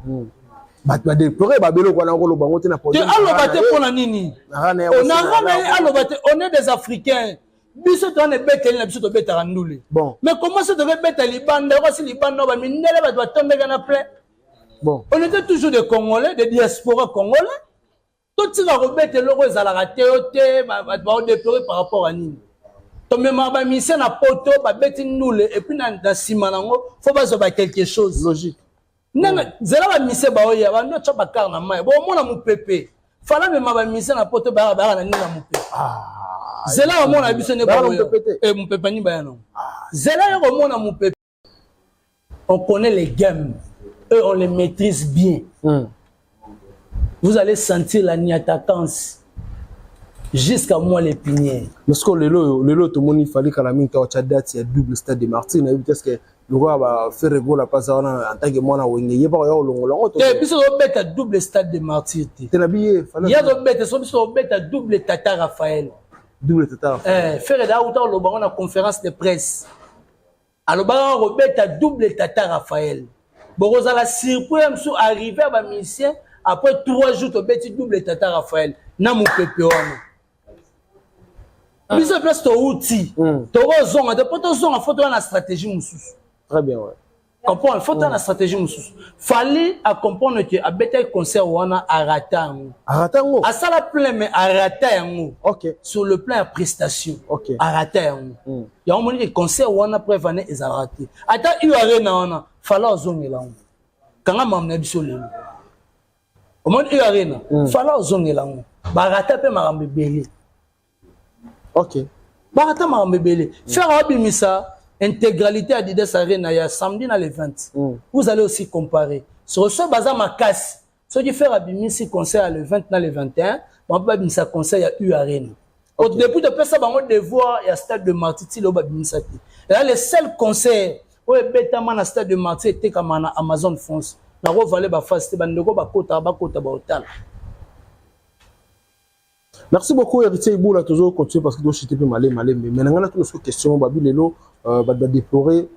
Bato badéplore babeloko wana, koloba yango te na te. Aloba te mpo na nini? Na na ye aloba te. On est des Africains, biso towana ebeteli na biso, tobetaka ndule. Bon. Mais comment so tokebeta libanda okosi libanda oyo bamindele bato batondeka na plein? Bon. On était toujours des Congolais, des diaspora congolais. Totika kobeta eloko ezalaka te. Yo te, bato baodéplore par rapport à nini? Tomemaka bamusicien na Poto, babeti ndule, et puis na nsima nango faut bazwa ba quelque chose. Logique. Ndenge nzela bamusicien baoya, bando otya bakar na mai, bomona mopepe. Fala mema bamusicien na Poto, bayaka, bayaka na nini? Na mopepe. Zela bamona biso nde. Bayaka na mopepe te. Mopepe nini baya nango? Zela yo komona mopepe. On connaît les games, eux on les maîtrise bien. Vous allez sentir la niatakance jusqu'à moi l'épinière. Parce que lelo oyo, lelo tomoni Fally kala mingi tawatya date ya double Stade de Martyr. Nayebi te, est-ce lokola baFerre Gola mpaza wana en tant que mwana Wenge, ye baka ya kolongola yango? Te, biso tobeta double Stade de Martyr te. Te, na biye. Ye azobeta so, biso tobeta double Tata Raphaël. Double Tata Raphaël. Eh, Ferre da auta oloba ngo na conférence de presse, alobaka kobeta double Tata Raphaël. Bokozala surpris ya mosusu arrivé ya bamusicien après 3 jours, tobeti double Tata Raphaël na mopepe wana. Biso place touti, tokozonga te. Mpo tozonga, faut toya na stratégie mosusu. Très bien, ouais. Comprendre, faut toya na stratégie mosusu. Fally acomprendre ke abetaki concert wana, arata yango. Arata yango. Asala plein, mais arata yango. Sur le plan ya prestation, arata yango. Yango moni ke concert wana, preuve ane ezalaka te. Ata U Arena wana, Fally azongela yango. Kanga mamu na biso lelo, omoni U Arena, Fally azongela yango. Barata mpe makambo ebele. Barata makambo ebele. Ferre abimisa intégralité Adidas Arena ya samedi na le 20. Vous allez aussi comparer sur so baza makasi. Soki Ferre abimisi concert ya le 20 na le 21, bango mpe babimisa concert ya U Arena. Depuis topesa bango devoir ya Stade de Martyr, ti lelo babimisa te. Eza le seul concert oyo ebetama na Stade de Martyr, etekama na Amazon France. Nakovale bafasi te, bandeko bakotaka, bakota, baotala. Merci beaucoup, Héritier Iboula. Toujours continuer parce que doit chuter peu malé malé, mais maintenant on a question babi lelo bato badéplorer.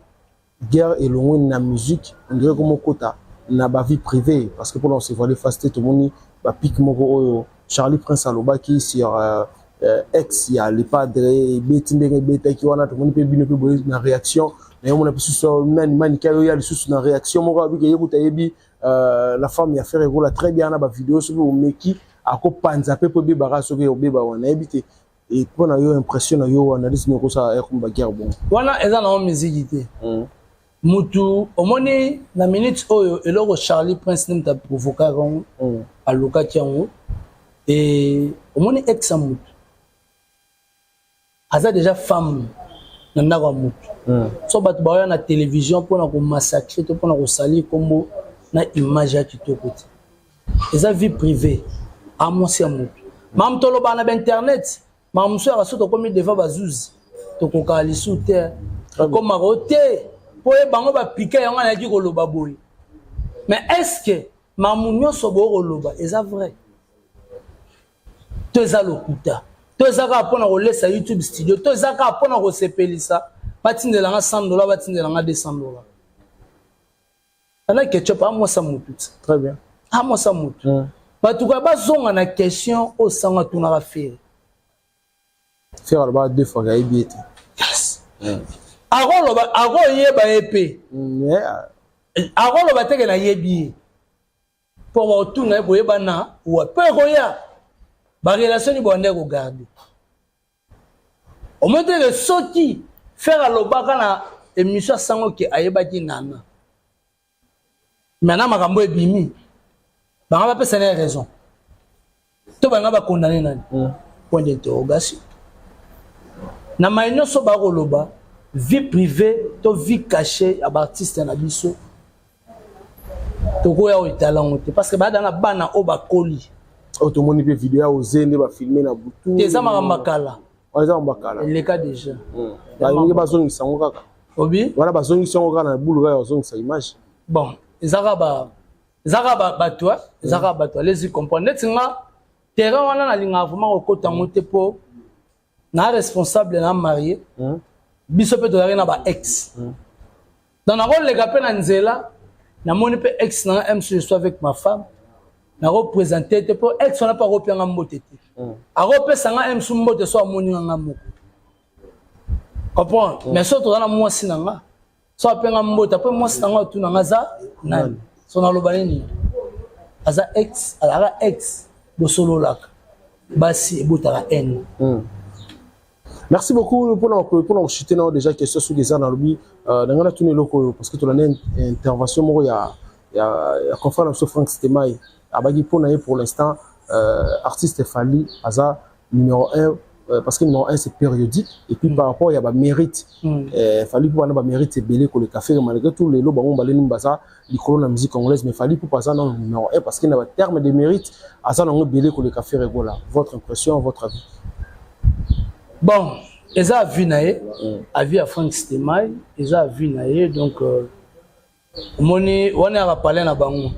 Guerre elongwe na musique, on dirait comme okota na ba vie privée, parce que mpona se voiler face te, tomoni bapique moko oyo Charlie Prince alobaki sur ex ya Le Padre, ebeti ndenge ebetaki wana. Tomoni mpe bino mpe boye na réaction na yo, mona mpe susu nani Manike oyo ya lisusu na réaction moko abiki ye kuta yebi la femme ya Ferre Gola très bien na bavideo. Soki omeki akopanza mpe po ebebaka, soki obeba wana nayebi te. E mpo na yo, impression na yo, analyse nini okosala ekomi baguerre bongo? Wana eza nango miziki te. Mutu omoni na minute oyo, eloko Charlie Prince nde moto aprovokaka yango, alukaki yango. E omoni, ex ya mutu aza déjà femme na ndako ya mutu. So bato baoya na télévision mpona komassacre to mpona kosali nkombo na image ya kitoko te, eza vie privée amosi ya mutu. Mamu tolobaka na bainternet, makambo mosusu yaka so tokomi devant bazuzi, tokokaka lisu te, tokomaka o te mpo ye bango bapike yango. Anayaki koloba boye, mais est ce que makambo nyonso boyo koloba eza vrai to eza lokuta, to eza kaka mpona kolesa YouTube studio, to eza kaka mpona kosepelisa batindelanga 100 dollar, batindelanga 200 dollar? Ana Ketchup amwasa motu ti. Très bien. Amwasa motu. Bato kaka bazonga na question oyo sango atunaka Ferre. Ferre alobaka deux fois ayebi ye te. Yes. Akoloba akoyeba ye mpe. Mais akoloba teke nayebi ye mpo baotuna ye boyebana wa mpe ekoya barelation ni boyande kogarde. Omoni teke soki Ferre alobaka na émission asango ke ayebaki Nana, maintenant makambo ebimi, bango bapesa na ye raison to banga bakondane nani? Point d'interrogation. Na mai nyonso bakoloba vie privée to vie cachée ya baartiste na biso, tokoya koetala yango te, parce que bada na bana oyo bakoli. Oyo tomoni mpe video ya oze nde bafilme na butu. Te, eza makambo ya kala. Wana eza makambo ya kala. Eleka déjà. Balingi bazongisa yango kaka. Obi. Wana bazongisi yango kaka na bulu kaka, bazongisa image. Bon, eza kaka ba eza kaka bato, eza kaka bato allez comprendre. Neti nga, terrain wana nalingaka vraiment kokota yango te, mpo na responsable na marié. Biso mpe tozalaki na ba ex. Donc nakoleka mpe na nzela, namoni mpe ex na nga mc, je suis avec ma femme, nakoprésente te, mpo ex wana mpe akopianga mbote te. Akopesa nga mc mbote so amoni nga moko, comprendre. Mais so toza na mwasi na nga, so apenga mbote, apo mwasi na nga otuna nga aza nani, so naloba nini? Aza ex, azalaka ex, bosololaka basi ebotaka haine. Merci beaucoup mpona kochite nao déjà question. Soki eza nalobi na ngai natuna eloko oyo, parce que tolandi intervention moko ya confrère na biso Frank Stemai, abaki mpona ye pour l'instant artiste Fally aza numéro 1, parce que numéro 1 c'est périodique et puis par rapport ya bamérite. Fally mpo bana bamérite ebele koleka Ferre. Malgré tout, lelo bango baleni baza likolo na musique congolaise, mais Fally mpo aza nano numéro 1 parce que na baterme de mérite aza nango ebele koleka Ferre Gola. Votre impression, votre avis? Bon, eza avis na ye, avis ya Frank Stemai, eza avis na ye. Donc omoni wana yaka pale na bango.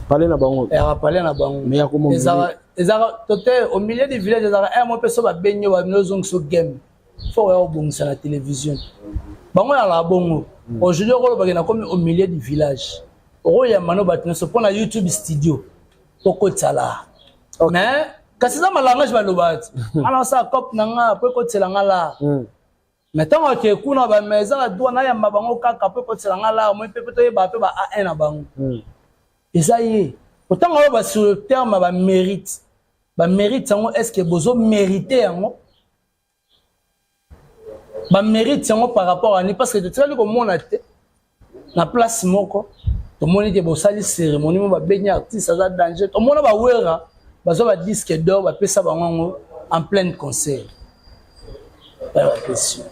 Pale na bango. Yaka pale na bango. Mais ya komo Ezalaka to te au milieu du village, ezalaka un mo mpe so babengi yo, babino ozongisa game, fo oya kobongisa na télévision. Bango yalaka bongo. Aujourd'hui okolobaki nakomi au milieu du village, okoyamba no bato nyonso mpo na YouTube studio okotala. Mais kasi eza malangage balobaka ti ana osala cope na nga po ekotisela nga la. Mais ntango ake kuna bame, eza na droit nayamba bango kaka po ekotisela nga la moi mpe mpe toyeba mpe ba A1 na bango. Eza ye otango oyo ba sur le terme bamérite, bamérite yango, est ce que bozomérite yango? Bamérite yango par rapport à nini? Parce que totikali komona te na place moko tomoni te bosali cérémonie mo babengi artiste aza danger. Tomona bawera bazwa badisque d'or, bapesa bango yango en pleine concert, baya bapesi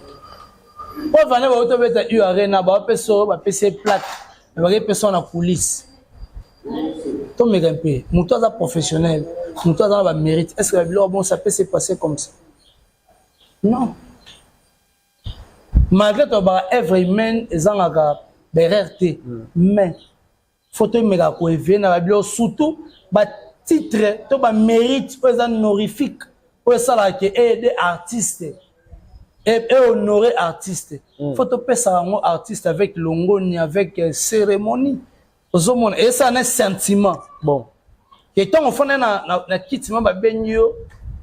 po vane bauti obeta U Arena, baopesa oyo bapesi ye plaque, me bakepesa na coulisse. Tomeka mpe moto aza professionnel, moto aza na bamérite, est ce que babiloko bon, ça peut se passer comme ça? Non, malgré tolobaka œuvre humaine ezangaka baerreur te, mais faut tomeka koéveiller na babiloko, surtout batitre to bamérite oyo eza honorifique, oyo esalaka ke aide artiste. Et honorer artiste, faut topesa yango artiste avec longoni, avec cérémonie. Ozomona, esala na sentiment. Bon. Ke ntango ofanda na kiti ma, babengi yo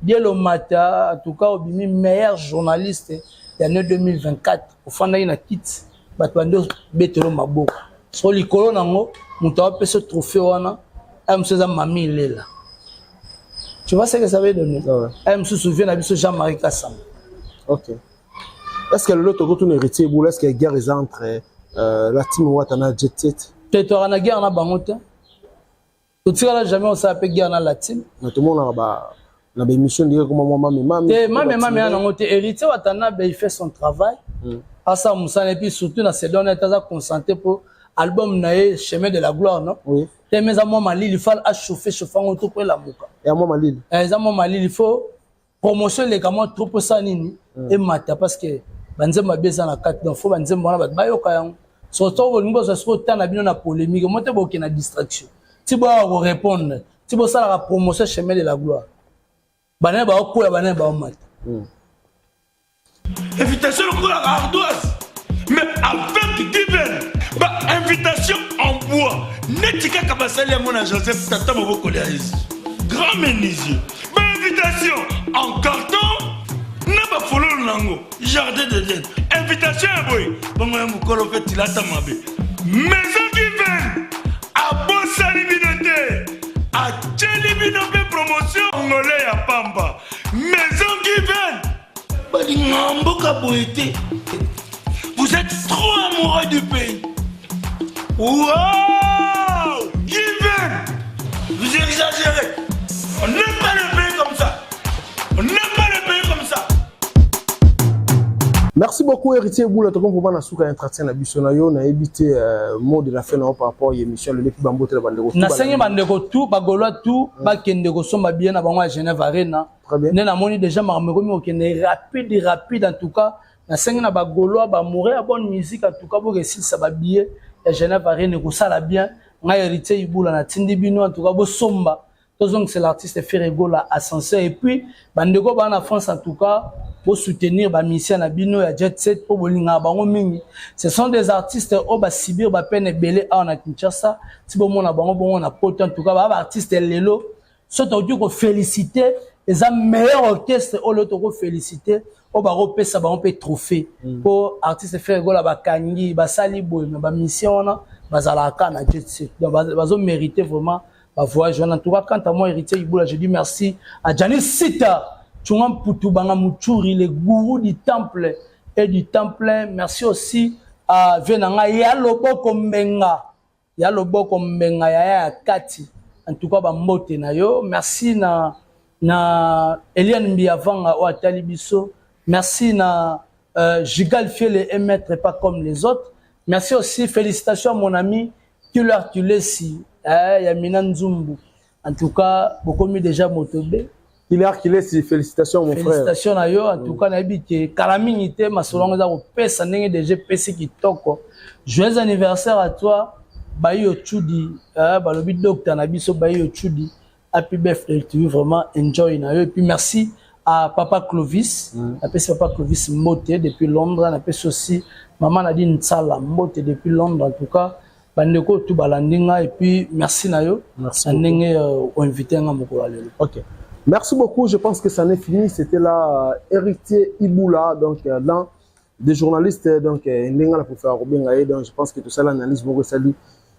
Dielo Mata, en tout cas obimi meilleur journaliste ya année 2024, ofandaki na kiti, bato bandi obetelo maboko. So likolo nango, moto apesa trophée wana, aya mosusu eza Mami Ilela, tu vois ce que ça veut donner? Aya mosusu vie na biso Jean-Marie Kassamba. Ok, est ce que lelo tokotuna Héritier Ebola, est ce que guerre eza entre la team Wata na Jet Set? Te, toyaka na guerre na bango te. Totikala jamais osala mpe guerre na la team. Na tomonaka ba na baémission ndenge koma mwa mame mame. Te, mame mame ya nango te. Héritier Watanabe, il fait son travail, asala mosala, et puis surtout na sedon ete aza concentré mpo album na ye Chemin de la gloire, non? Oui. Te, mais eza mwa malili, faut achauffe chauffe yango to mpo elamuka. Ya mwa malili. Eza mwa malili, faut promotion eleka mwa trop mpo osala nini, emata, parce que banzembo mabe eza na kati. Donc faut banzembo wana bato bayoka yango. Surtout bolingi bozwa sikoyo ta na bino na polémique mo te, boke na distraction ti boyaka korépondre, ti bosalaka promotion Chemin de la gloire, banani baokoya, banani baomata. Invitation lokola ardoise, mais avec Given, ba invitation en bois neti kaka basali yango na Joseph, tata mobokoli ya Yesu, grand menuisier. Bainvitation en carton na bafololo nango, jardin d'Eden. Invitation ya boye bongo ya mokolo mpe tilata mabe. Maison Given abosani bino te, atieli bino mpe promotion ngole ya pamba. Maison Given balingaka mboka boye te. Vous êtes trop amoureux du pays. Wow, Given, vous exagérez. On n'aime pas le pays comme ça, on n'aime pas le pays comme ça. Merci beaucoup, Héritier Eboula. Tokomi vraiment na suka ya entretien na biso na yo. Nayebi te, mot de la fin na yo par rapport ya émission lelo, epi bambote na bandeko. Nasengi bandeko tu, bagaulois tu, bakende kosomba billet na bango ya Genève Arena. Très bien. Nde namoni déjà makambo ekomi kokende rapide rapide. En tout cas nasengi na bagaulois bamoureux ya bonne musique, en tout cas bokesilisa babillet ya Genève Arena, ekosala bien. Ngai Héritier Ibula natindi bino, en tout cas bosomba, tozongisela artiste Ferre Gola ascenseur. Et puis bandeko baa na France, en tout cas bosoutenir bamusicien na bino ya Jet Set mpo bolingaka bango mingi. Ce sont des artistes oyo basubir bapeine ebele awa na Kinshasa, ti bomona bango bongo na Poto. En tout cas baa baartiste lelo so tokoki koféliciter, eza meilleur orchestre oyo lelo tokoféliciter, oyo bakopesa bango mpe trophée mpo artiste Ferre Gola bakangi basali boye, mais bamusicien wana bazalaka na Jet Set, donc bazomérite vraiment bavoyage wana. En tout cas, quant à moi, Héritier Ibula, je dis merci à Janis Sita Chunga Mputu Banga Muchuri, le gourou du temple et du temple. Merci aussi à Venanga ya Loboko Mbenga, ya Loboko Mbenga ya ya kati. En tout cas bambote na yo. Merci na Eliane Mbiavanga oyo atali biso. Merci na Gigal Fiele et maître pas comme les autres. Merci aussi, félicitations à mon ami Killer Tulesi, Yamina Nzumbu. En tout cas, bokomi déjà motobe. Killer Kilesi, félicitations mon frère. Félicitations na yo. En tout cas nayebi ke kala mingi te masolo yango eza kopesa ndenge déjà epesi kitoko. Joyeux anniversaire à toi, Bayo Chudi, balobi docteur na biso Bayo Chudi. Happy birthday to you, vraiment enjoy na yo. Et puis merci à papa Clovis, napesi papa Clovis mbote depuis Londres, napesi aussi maman Nadine Ntsala mbote depuis Londres. En tout cas bandeko tu balandi nga, et puis merci na yo Merci na ndenge oinvite nga mokolo ya lelo. Ok. Merci beaucoup. Je pense que ça n'est fini. C'était là Héritier Iboula, donc l'un des journalistes, donc ndenge la pour faire Robin. Donc je pense que tout ça, l'analyse beaucoup sali.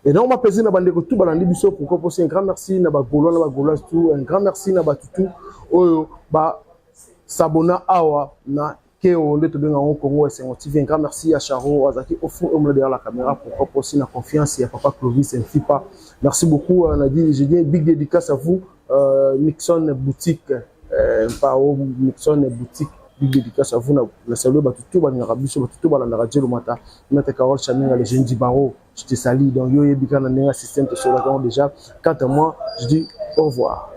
Et donc ma plaisir na bandeko tout balandi biso, pourquoi pas un grand merci na ba Gaulois, na ba Gauloise tout, un grand merci na ba tutu oyo ba s'abonna awa na Keo nde tobenga yango Congo Esengo TV. Un grand merci à Charo azaki au fond et derrière la caméra, pourquoi pas aussi la confiance ya papa Clovis Mfipa. Merci beaucoup, Nadine, je dis big dédicace à vous, Nixon Boutique, Pao Nixon Boutique, big dédicace à vous. Na saluer bato tout balingaka biso, bato tout balandaka Dieu Mata, Maître Carole Chaminga, le jeune du barreau, je te salue. Donc yo yebika na ndenge système tosolaka déjà. Quant à moi, je dis au revoir.